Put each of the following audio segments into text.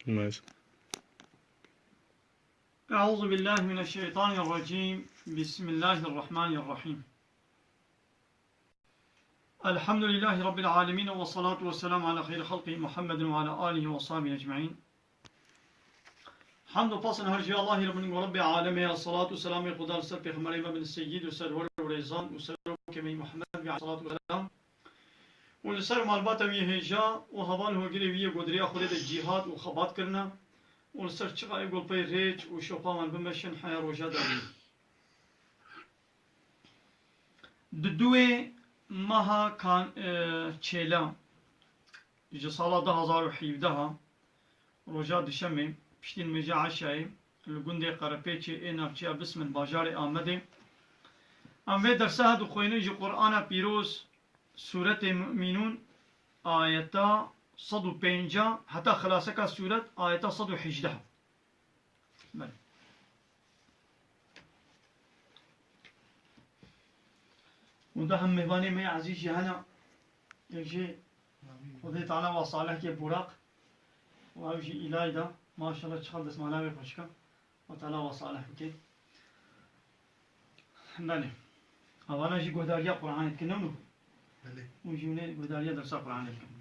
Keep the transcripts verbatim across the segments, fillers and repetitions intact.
Nice. أعوذ بالله من الشيطان الرجيم. بسم الله الرحمن الرحيم. الحمد لله رب العالمين، والصلاة والسلام على خير خلقه محمد وعلى آله وصحبه أجمعين. Hamd û pasên her ji Allahî re bin ku Rebbê alemê ya, salat û selamê Xuda li ser pêxemberê me bin seyyid û serwer û rêzan û serokê me Muhammed bî aleyhî salatu weselam û li ser malbata wî hêja û heval hogirê wî yê ku di rêya Xwedê de cîhad û xebat kirine û li ser çiqa ê ku li pey rêç û şopa wan bimeşin heya roja dawî. Di duwê meha kan-, e, Çêla ji sala du hazar û hevdeh, roja Duşemê, piştî nimêja eşayê, li gundê Qerepêçê ê navçeya Bismil, bajarê Amedê, em vê dersa dixwînin ji Qur'ana Pîroz, Sûretê Mu'minûn, ayeta sed û pêncî heta xilaseka sûret, ayeta sed û hejdeh. Belê. Û da hem mêvanê me yê ezîz jî hene. Yek jê Xwedê Teala wa salih ke Burak. Û ew jî Îlayda. Maşallah, çiqas destmala wê xweşik e. Xwedê Teala wa salih bike. Belê. Avana jî guhdariya Qur'anê dikin, ne wilo? Belê. Û jî hûn ê guhdariya dersa Qur'anê dikin. Belê.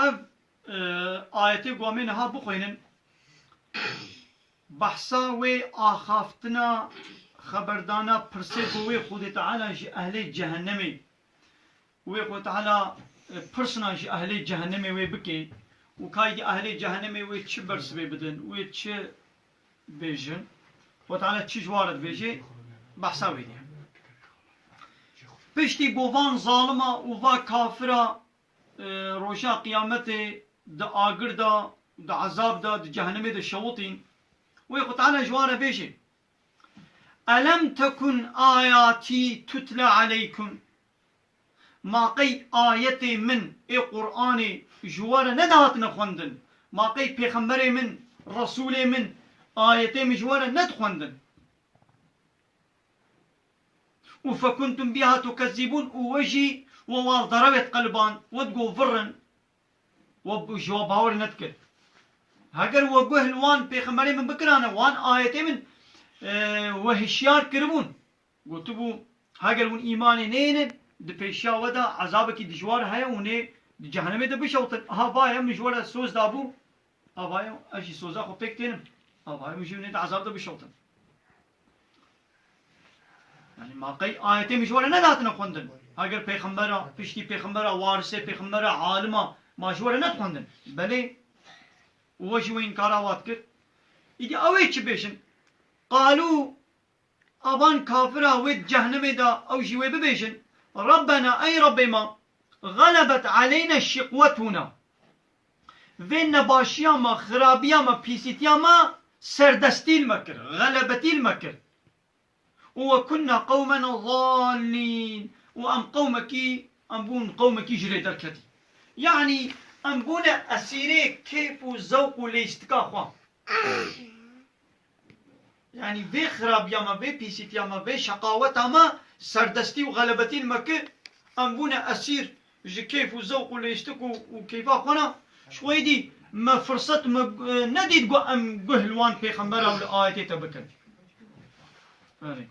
Ev, e, ayetê ku em ê niha bixwînin, behsa wê axaftina, xeberdana pirsê ku wê Xwedê Teala ji ehlê cehennemê, wê Xwedê Teala, e, pirsna ji ehlê cehennemê wê bike û ka êdî ehlê cehennemê wê çi bersivê bidin, wê çi bêjin, Xwedê Teala çi ji wan re dibêje, behsa wê diye. Piştî ku van zalima û va kafira e, roja qiyametê di agir de, di ezab de, di cehennemê de şewitîn. Wê Xwe Teala ji wan re bêje, "Elem tekun ayatî tutle aleykum?" Ma qey ayetê min ê Qur'anê ji we re nedihatine xwendin? Ma qey pêxemberê min, resûlê min, ayetê min ji we re nedixwendin? Û fekuntum biha tukezzibûn, û we jî we wal derewê diqeliband, we digot vir in, we b-, ji we bawer nedikir. Heger we guh li wan pêxemberê min bikirane, wan ayetê min, e, we hişyar kiribûn. Gotibû, heger hûn îmanê neyênin, di pêşiya we de ezabekî dijwar heye, hûn ê di cehennemê de bişewtin. Aha vaye min ji we re soz dabû. Avaye ez jî soza xwe pêk tênim. Avaye min jî hûn ê di ezab de bişewtin. Yani ma qey ayetê min ji we re nedatine xwendin? Heger pêxembera, piştî pêxembera, warisê pêxembera, alima, ma ji we re nedixwendin? Belê. Û we jî we înkara wa dikir. Îdî ew ê çi bêjin? Qalû, a van kafira wê di cehennemê de ew jî wê bibêjin, Rabbena, ey Rabbê me, xelebet aleyna şiqwetûna. Vê nebaşiya me, xirabiya me, pîsîtiya me serdestî li me kir, xelebetî li me kir. Û we kunna qewmen zallîn. Û em qewmekî, em bûn qewmekî ji rê derketî. Yanî em bûne esîrê kêf û zewq û lêstika xwe. Yanî vê xirabiya me, vê pîsîtiya me, vê şeqaweta me serdestî û xelebetî li me kir, em bûne esîr ji kêf û zewq û lêstik û, û keyfa xwe ne. Ji xwe dî me firset me, e, nedît ku em guh li wan pêxembera û li ayetê te bikin. Erê.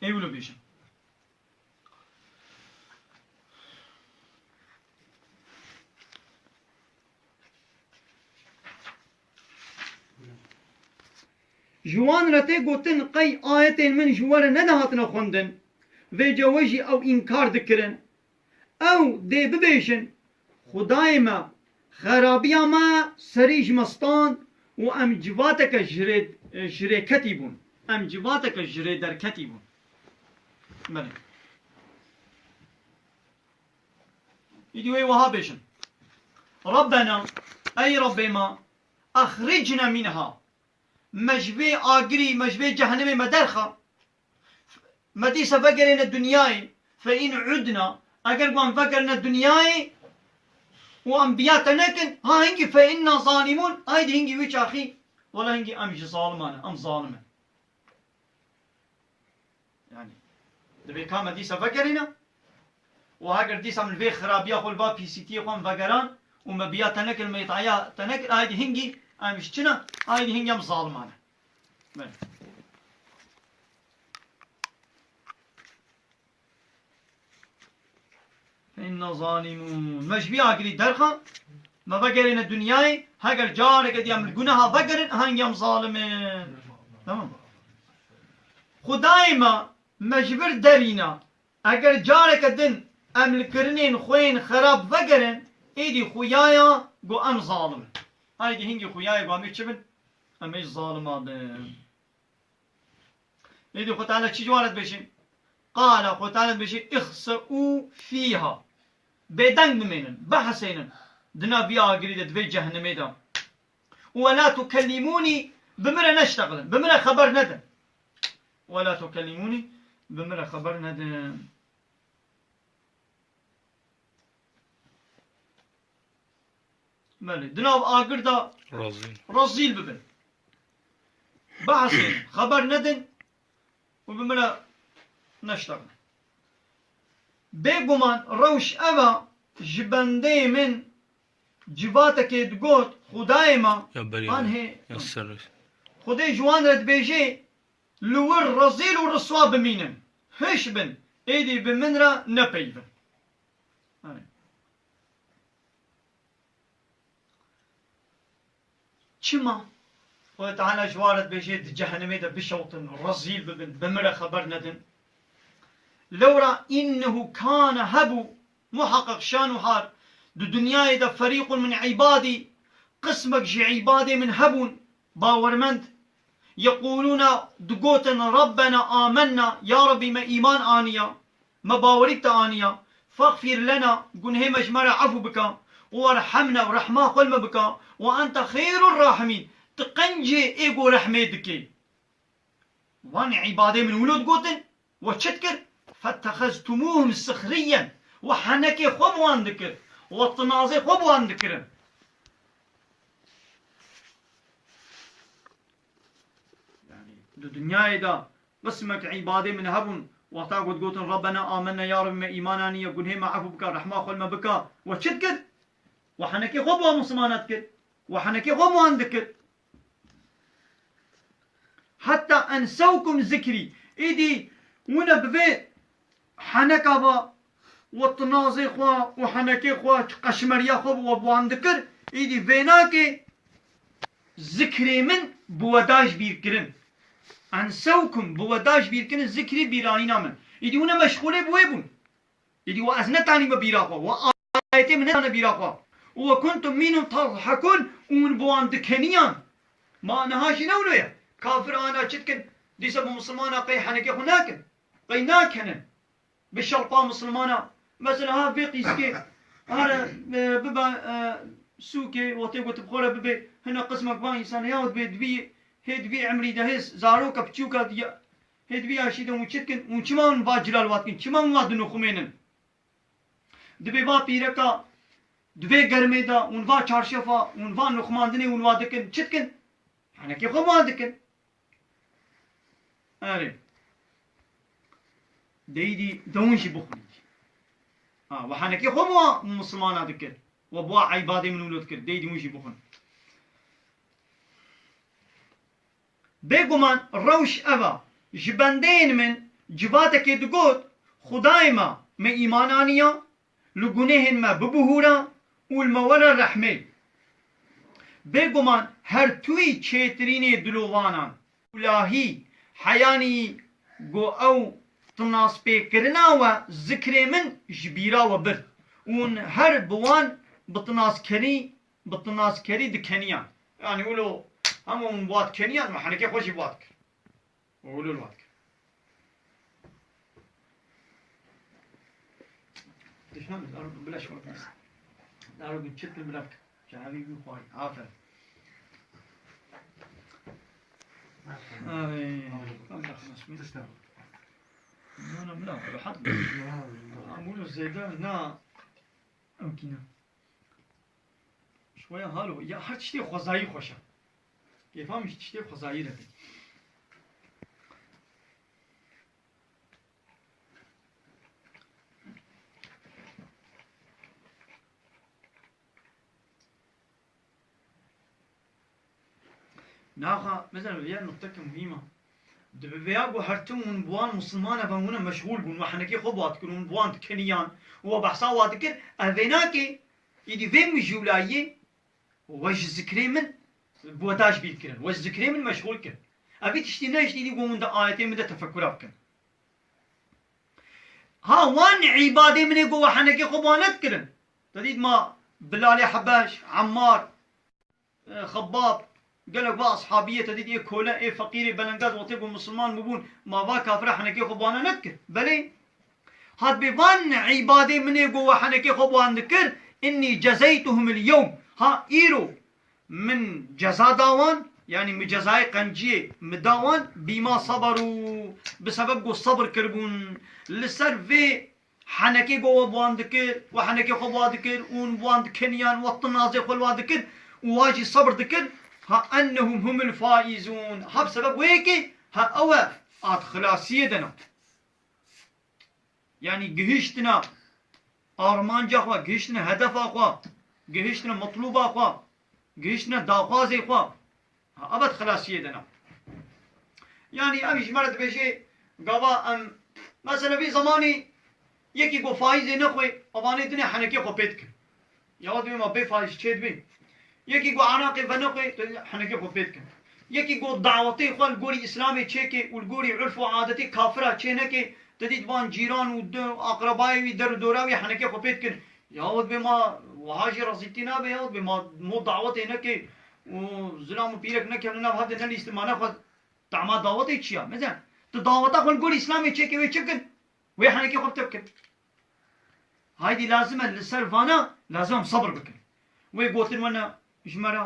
Ê wilo bêjin. Ji wan re tê gotin, qey ayetên min ji we re nedihatine xwendin, vêca we jî ew înkar dikirin. Ew dê bibêjin, Xwedayê me, xerabiya me serî ji me stand û em civateke ji rê, ji rê ketî bûn. Em civateke ji rê derketî bûn. Belê. Îdî wê wiha bêjin. Rabbena, ey Rabbê me, exricne mînha. Me ji vê agirî, me ji vê cehenemê me derxe. Me dîsa vegerêne dinyayê. Fe in udna, eger wan vegerine dinyayê û em biya te nekin, ha hingî fe inna zalimûn, haydî hingî wî çaxî, wela hingî em ji zaliman in, em zalim in. Yani, divê ka me dîsa vegerîne, Û heger dîsa min vê xirabiya xwe li va pîsîtiyê xwe min vegeran û me biya te nekir, me îtaya te nekir, aydî hingî em ji çi ne? Aydî hingî em zaliman e. Belê. Fe inna zalimûn. Me ji vî agirî derxan, me vegerîne dinyayê, heger careke diya min guneha vegerin, hingî em zalim in. Tamam. Xwedayê me, me ji vir derîna, eger careke din em li kirinên xwe yên xerab vegerin, êdî xuya ya ku em zalim in. Aydî hingî xuya ye ku em ê çi bin? Em ê zalima bin. Êdî Xwe Teala çi ji wan re dibêje? Qala, Xwe Teala dibêje, "Îxse'û fîha." Bêdeng bimênin, bihesênin. Di nav vî agirî de, di vê cehennemê de. "Ve la tukellîmûnî", bi min re neştexilin, bi min re xeber nedin. "Ve la tukellîmûnî", bi min re xeber nedin. Belê, di nav agir de Razîl. Razîl bibin. Behsên, xeber nedin û bi min re neştexin. Bêguman rewş ev e, ji bendeyê min civatekê digot, Xwedayê me, Ya berî an hê, ya ser. Xwedê ji wan re dibêje, li wir rezîl û riswa bimînin. Hiş bin, êdî bi min re nepeyivin. Çima? Xwedê Teala ji wan re dibêje, di cehennemê de bişewtin, rezîl bibin, bi min re xeber nedin. Lewra innehu kane hebû, muheqeq şan û hal, di dinyayê de ferîqun min îbadî, qismek ji îbadê min hebûn, bawermend, yeqûlûne, digotin, Rabbena amenna, ya Rebbî me îman aniya, me bawerî bi te aniya, fexfîr lena, gunhê me ji me re efû bike, û werhemna, û rehma xwe li me bike, û ente xeyrur rahimîn, tu qencê ê ku rehmê dikê. Wan îbadê min wilo digotin, we çi dikir? Fettexeztumûhum sixriyen, we henekê xwe bi wan dikir, we tinazê xwe bi wan dikirin. Yani, di dinyayê de qismek îbadê min hebûn, wexta ku digotin, Rabbena amenne, ya Rebbi me îman aniye, gunhê me efû bike, rehma xwe li me bike, we çi dikir? We henekê xwe bi wan misilmana dikir, we henekê xwe bi wan dikir. Hetta ensewkum zikrî. Îdî wine bi vê heneka ve û tinazê xwe û henekê xwe, qeşmeriya xwe bi wan dikir, îdî vênakê zikrê min bi we da ji bîr kirin. Ensewkum, bi we da ji bîr kirin, zikrî, bîranîna min. Îdî wine meşxûlê bi wê bûn. Îdî we ez netanîme bîra xwe, we ayetê min netane bîra xwe. Û we kuntum mînhum tadhhekûn, û hûn bi wan dikeniyan. Ma niha jî ne wilo ye. Kafir ana çi dikin? Dîsa bi misilmana qey henekê xwe nakin. Qey nakenin. Bi şerpa misilmana. Mesela ha vê qîskê, hare, e, bibe, e, sûkê, wextê ku tu bi xwe re bibê, hine qismek van însan ya dibê, dibî, hê dibî emrî de hê zaroka piçûka ya, hê dibî ya şî de hûn çi dikin? Hûn çima hûn va cilal wa dikin? Çima hûn wa dinixumênin? Dibê va pîreka, di vê germê de hûn va çarşefa, hûn va nixumandinê hûn wa dikin, çi dikin? Henekê xwe wan dikin. Erê. Deydî de hûn jî bixwin. Ha, we henekê xwe bi wa misilmana dikir. We bi wa îbadê min wilo dikir. Deydî hûn jî bixwin. Bêguman rewş ev e, ji bendeyên min civatekê digot, Xwedayê me, me îman aniya, li gunehên me bibihûre û li me were rehmê. Bêguman her tu yî çêtirînê dilovanan, kulahî, heyanî ku ew tinazpêkirina we zikrê min ji bîra we bir û hûn her bi wan bi tinazkerî bi tinazkerî dikeniyan. Yanî wilo hemû wan dikeniyan, me henekê xwe jî wan dikir. Wilo wan dikir. Dişman, dar bila şkol. Dar gün çift bila. Çavi bir koy. Aferin. Ay, Allah nasıl? Tiştan. Bana bila rahat. Amul zeydan na. Okina. Şoya halo, ya her tiştê xwezayî xweş e. Kêfa min ji tiştê xwezayî re tê. Naxa, mesela, vêya nuqteke muhîm e. Dibe vêya ku her tim hûn bi wan misilmane ve hûn e meşxûl bûn, we henekê xwe bi wa dikir, hûn bi wan dikeniyan û we behsa wa dikir, ev vê nake, îdî vê mijûlayiyê we ji zikrê min bi we da ji bîr kirin, we ji zikrê min meşxûl kirin. Evî tiştî nehişt, îdî ku hûn di ayetê min de tefekura bikin. Ha, wan îbadê min ê ku we henekê xwe bi wan nedikirin. Te dît ma Bilalê Hebeş, Emmar, e, Xebbab, gelek va ashabiyê te dît ê kole, ê feqîrê belengaz wextê ku misilman bûbûn, ma va kafira henekê xwe bi wana nedikir. Belê, hat bê van îbadê min ê ku we henekê xwe bi wan dikir, innî cezeytuhumul yewm. Ha, îro min ceza da wan, yanî min cezayê qenciyê min da wan, bîma seberû, bi sebeb ku sebir kiribûn. Li ser vê henekê ku we bi wan dikir, we henekê xwe bi wa dikir, û hûn bi wan dikeniyan, we tinazê xwe li wa dikir, û wa jî sebir dikir, ha ennehum humul faizûn. Ha bi sebeb wê yekê, ha ew e, hat xilasiyê de ne. Yanî gihiştine armanca xwe, gihiştine hedefa xwe, gihiştine mitlûba xwe, gihiştine daxwazê xwe. Ha, ebed xilasiyê de ne. Yanî ev ji me re dibêje, gava em, mesela vî zemanî yekî ku faîzê nexwe, evanê dinê henekê xwe pê dikin. Ya dibê ma bê faîz çê dibê. Yekî ku anaqê venexwe, tu henekê xwe pê dikin. Yekî ku dawetê xwe li gorî Îslamê çêke û li gorî urf û adetê kafira çê neke, tu dît van cîran û di aqrebayê wî, der û dora wî henekê xwe pê dikin. Ya dibê ma wiha jî rezîltî nabe, ya dibê ma mo dawetê neke û zilam û pîrek nekevne nav hevdê nelîstin ma nexwe. Tema dawetê çi ya? Mesela, tu daweta xwe li gorî Îslamê çêke wê çi bikin? Wê henekê xwe bi te bikin. Haydî lazim e li ser vana, lazim em sebir bikin. Wê gotin wene ji me re,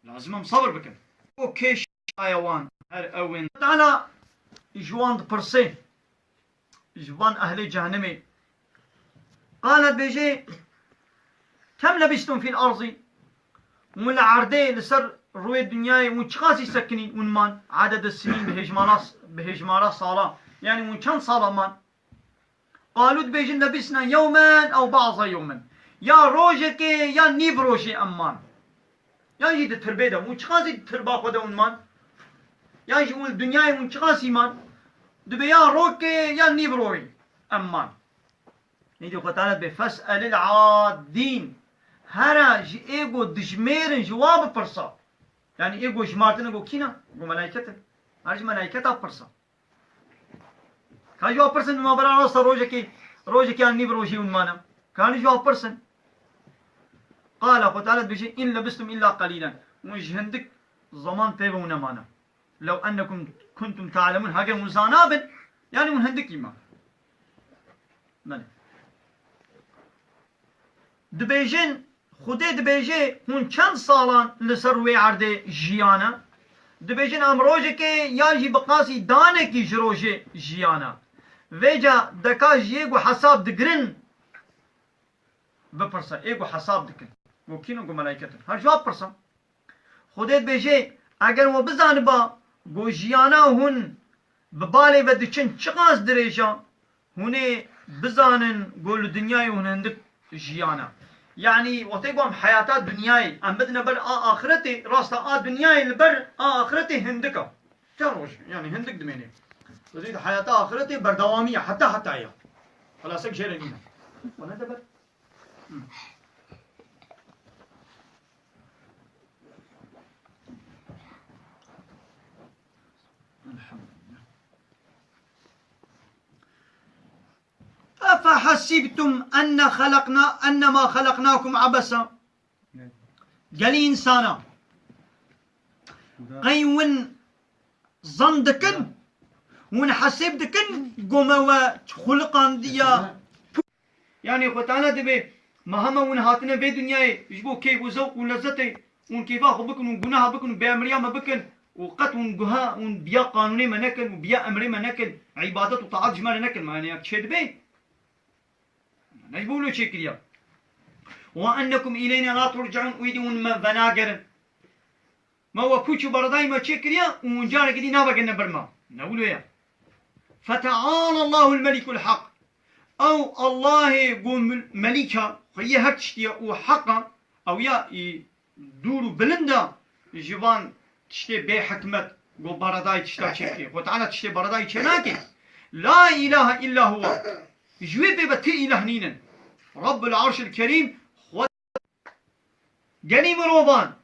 lazim em sebir bikin. O kêşaya wan her ew in. Teala ji wan dipirse, ji van ehlê cehennemê. Qale dibêje, kem lebistum fîl erzî? Hûn li erdê, li ser rûyê dinyayê, hûn çiqasî sekinîn, hûn man? Adede sinîn, bi hêjmara, bi hêjmara sala. Yanî hûn çend sala man? Qalû dibêjin, lebisna yewmen ew ba'za yewmen. Ya rojekê, ya nîv rojê em man. Yan jî di tirbê de. Hûn çiqasî di tirba xwe de hûn man? Yan jî hûn li dinyayê hûn çiqasî man? Dibe ya rokê, ya nîv rojê em man. Nîdî Xwe Teala dibê, "Fes'elil addîn." Here ji ê ku dijmêrin ji wan bipirsa. Yanî ê ku jimartine ku kî ne? Ku melaîket in. Her ji melaîketa bipirsa. Ka ji wan pirsin, ma bera rasta rojekê, rojekê an nîv rojî hûn mane. Ka ji wan pirsin. Qala, Xwe Teala dibêje, "In lebistum illa qalîlen." Hûn ji hindik zaman pê ve hûn nemane. Lew ennekum kuntum ta'lemun, heger hûn zanabin, yanî hûn hindikî me. Belê. Dibêjin, Xwedê dibêje, hûn çend salan li ser wê erdê jiyane? Dibêjin, em rojekê yan jî bi qasî danekî ji rojê jiyane. Vêca deka ji yê ku hesab digirin, bipirse, ê ku hesab dikin. Ku kîn in, ku melaîket in. Her ji wan pirsin. Xwedê dibêje, eger we bizaniba ku jiyana hûn bi balê ve diçin çiqas dirêj e, hûn ê bizanin ku li dinyayê hûn hindik jiyana. Yanî wextê ku em heyata dinyayê em bidine ber a axiretê, rasta a dinyayê li ber a axiretê hindik e. Çend roj, yanî hindik dimêne. Dizî di heyata axiretê berdewamî ye, heta heta ye. Xelasek jê re nîne. Xwe nede ber. Hı. Elhamdülillah. Efehasibtum enne halakna, ennema halaknakum abesa. Gelî însana. Qey win zan dikin, win hesêb dikin, gome we xuliqandiya. Yanî Xwe Teala dibê, ma hema win hatine vê dinyayê, ji bo keyf û zewq û lezzetê, hûn keyfa xwe bikin û guneha bikin û bêemriya me bikin û qet hûn guha, hûn biya qanûnê me nekin û biya emrê me nekin, îbadet û taat ji me re nekin, ma yanî ya çê dibê? Ne ji bo wilo çêkiriya. Wa ennekum ileyna la turcaun, û îdî hûn me venagerin. Me we pûç û beredayî me çêkiriya û hûn carekî dî navegirine ber me. Ne wilo ye. Feteala Allahul Melikul Hak. Ew Allahê ku mil-, melîka, xweyê her tiştî ye û heq e, ew ya î dûr û bilind e ji van tiştê bê hikmet, go baradayî tişta çêkê. Xwe Teala tiştê baradayî çênake. La ilahe illa huwa. Ji wê pê ve ti îlah nînin. Rabbul Arşil Kerîm, Xwe Genî mirovan,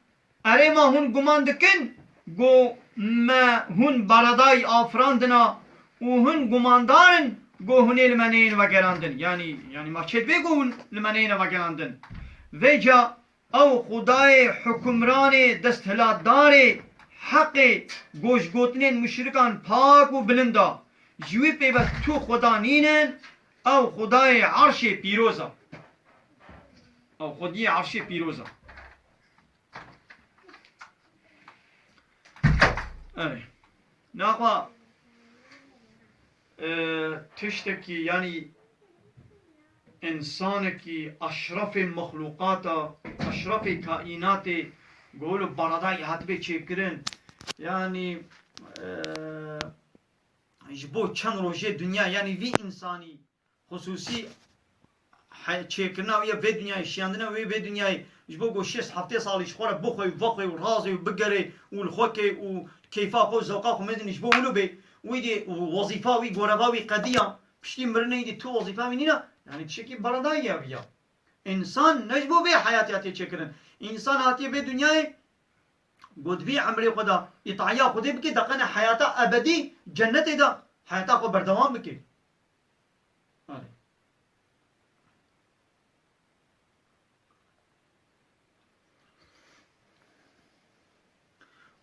erê ma hûn guman dikin, go me hûn baradayî afirandina û hûn gumandar in, go hûn ê li me neyên vegerandin. Yanî, yanî ma çêdibê go hûn li me neyêne vegerandin. Vêca ew Xwedayê hukimranê, desthilatdarê, heqê, go ji gotinên muşrikan pak û bilind a. Ji wî pê ve tu Xweda nînin, ew Xwedayê Arşê pîroz a. Ew Xwediyê Arşê pîroz a. Erê. Naxwe, e, tiştekî, yanî însanekî eşrefê mexlûqata, eşrefê kaînatê, gol û baradayî hatibê çêkirin. Yanî, e, ji bo çend rojê dinya, yanî vî însanî xusûsî he-, çêkirina wî ye vê dinyayê, şiyandina wê vê dinyayê, ji bo ku şêst heftê salî ji xwe re bixwe û vexwe û razê û bigerê û li xwe kê û keyfa xwe û zewqa xwe medin ji bo wilo bê, wî dê û wezîfa wî, goreva wî qediya, piştî mirinê wî dê tu wezîfa wî nîna, yanî tiştekî baradayî ye vî ya. Însan ne ji bo vê heyatê hatiye çêkirin. Însan hatiye vê dinyayê, got vî emrê xwe de îtaya Xwedê bike, deqene heyata ebedî cennetê de heyata xwe berdewam bike. Erê.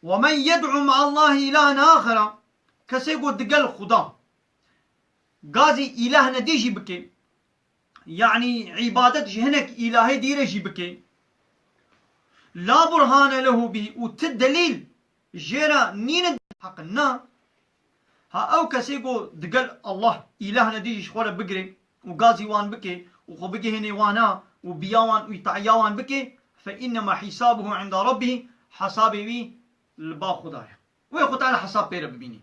وَمَنْ يَدْعُ مَعَ اللّٰهِ إِلَٰهًا آخَرَ. Kesê ku digel Xuda gazî îlahne dî jî bike, yanî îbadet ji hinek îlahê dî re jî bike, لَا بُرْهَانَ لَهُ بِهِ, û ti delîl jê re nîne heq na. Ha ew kesê ku digel Allah îlahne dî jî ji xwe re bigire û gazî wan bike û xwe bigihêne wana û biya wan û îtaya wan bike, فَإِنَّمَا حِسَابُهُ عِنْدَ رَبِّهِ, hesabê wî li ba Xuda ye. Wê Xwe Teala hesab pê re bibînî.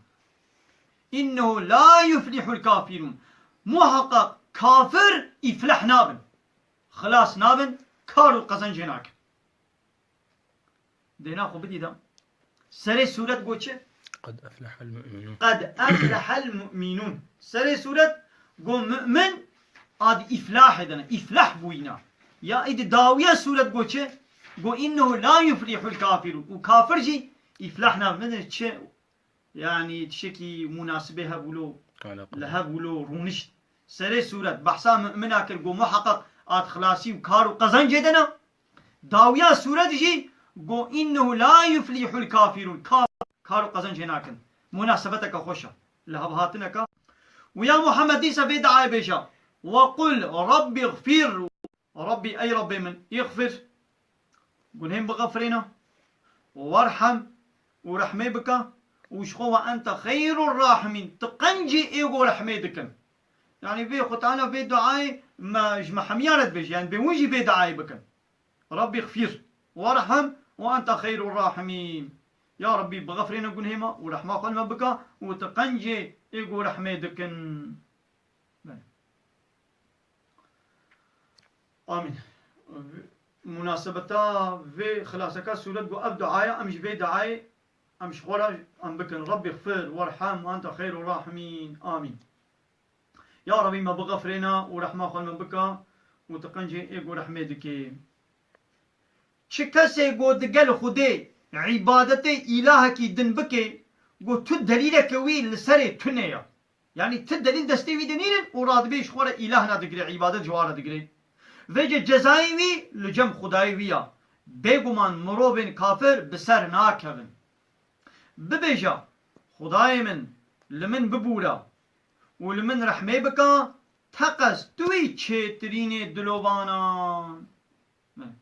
اِنَّهُ لَا يُفْلِحُ الْكَافِرُونَ. Muheqeq kafir îflah nabin. Xilas nabin, kar û qezenc jê nakin. Dêna xwe bidî de. Serê sûret got çi? قَدْ أَفْلَحَ الْمُؤْمِنُونَ. قَدْ أَفْلَحَ الْمُؤْمِنُونَ. Serê sûret got mu'min ad îflahê de ne. Îflah bûyîna. Ya îdî dawiya sûret got çi? Got اِنَّهُ لَا يُفْلِحُ الْكَافِرُونَ. Û kafir jî îflah nabin. Çi? Yanî tiştekî munasibê hebûlo, li hebûlo rûnişt. Serê sûret behsa mu'mina kir, got muheqeq ad xilasî û kar û qezencê de ne. Dawiya sûret jî got اِنَّهُ لَا يُفْلِحُ الْكَافِرُونَ. Ka-, kar û qezenc hê nakin. Munasebeteke xweş e. Li hevhatineke. Û ya Muhammed dîsa vê duayê bêje. وَقُلْ رَبِّ اغْفِرْ. Rabbî, ey Rabbê min, اغْفِرْ, gunhên bixefirêne, وَارْحَمْ, û rehmê bike, û ji xwe وَأَنْتَ خَيْرُ الرَّاحِمِينَ, tu qencî ê ku rehmê dikin. Yanî vê Xwe Teala vê duayê me, ji me hemiya re dibêje, yanî bê hûn jî vê duayê bikin. رَبِّ اغْفِرْ وَارْحَمْ وَأَنْتَ خَيْرُ الرَّاحِمِينَ. Ya Rabbî, bixefirêne gunhê me û rehma xwe li me bike û tu qencê ê ku rehmê dikin. Belê. Amîn. Munasebeta vê xilaseka sûret got ev duaya, em ji vê duayê em ji xwe re em bikin. رَبِّ اغْفِرْ وَارْحَمْ وَأَنْتَ خَيْرُ الرَّاحِمِينَ. Amîn. Ya Rabbî, me bixefirêne û rehma xwe li me bike û tu qencê ê ku rehmê dikê. Çi kesê ku digel Xwedê îbadetê îlahekî din bike, ku tu delîleke wî li serê tune ye. Yanî ti delîl destê wî de nînin û radibê ji xwe re îlahna digire, îbadet ji wan re digire. Vêce cezayê wî li cem Xwedayê wî ya. Bêguman mirovên kafir bi ser nakevin. Bibêje, Xwedayê min, li min bibûre û li min rehmê bike, teqez tu yî çêtirînê dilovanan. Belê.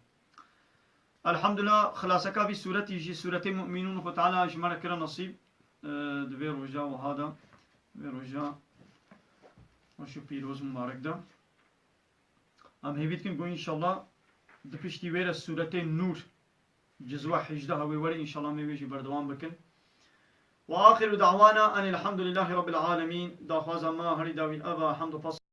Elhamdulillah, xilaseka vî sûretî jî, sûretê Mu'minûn, Xwe Teala ji me re kire nesîb, e, di vê roja wiha de, vê roja xweş û pîroz û mibarek de. Em hêvî dikin ku înşallah di piştî wê re sûretê Nûr, cizwa hejdeh wê were, înşallah em ê wê jî berdewam bikin. Ve axiru da'wana enil hamdulillahî rabbil alemîn. Daxwaza me herî dawî ev e, hemd û pas